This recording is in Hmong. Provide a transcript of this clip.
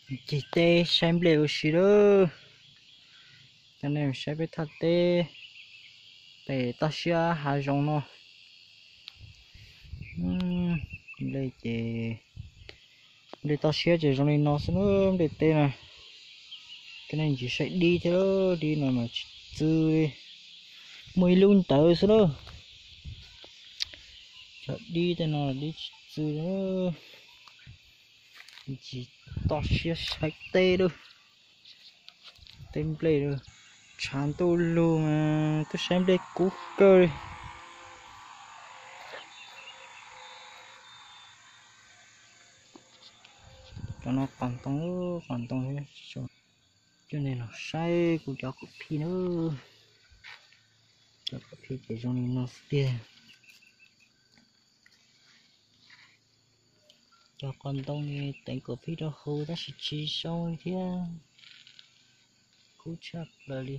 Cig teb saib nplej ua si lawm. Coj nej saib peb thaj teb pem toj siab hav zoov no. Nplej ces, nplej toj siab ces zoo li no xwb na, nplej teb na. Coj nej ntsis saib dib thiab, dib no mas tsis txwv li, muaj ib lub ntawd xwb na. Cov dib tej no dib tsis txwv li. Ntsis toj siab saib teb lawm, teb nplej lawm. Tshav ntuj lug mas tuaj saib nplej kub kawg li. Cov no qos ntoo, qos ntoo. Coj nej los saib kuv cov khaub phij na. Cov khaub phij ces zoo li no xwb tiag. Cov qos ntoo ni teev khaub phij rau hauv tab sis tsis zoo li thiab. Kub tshaj plaws li.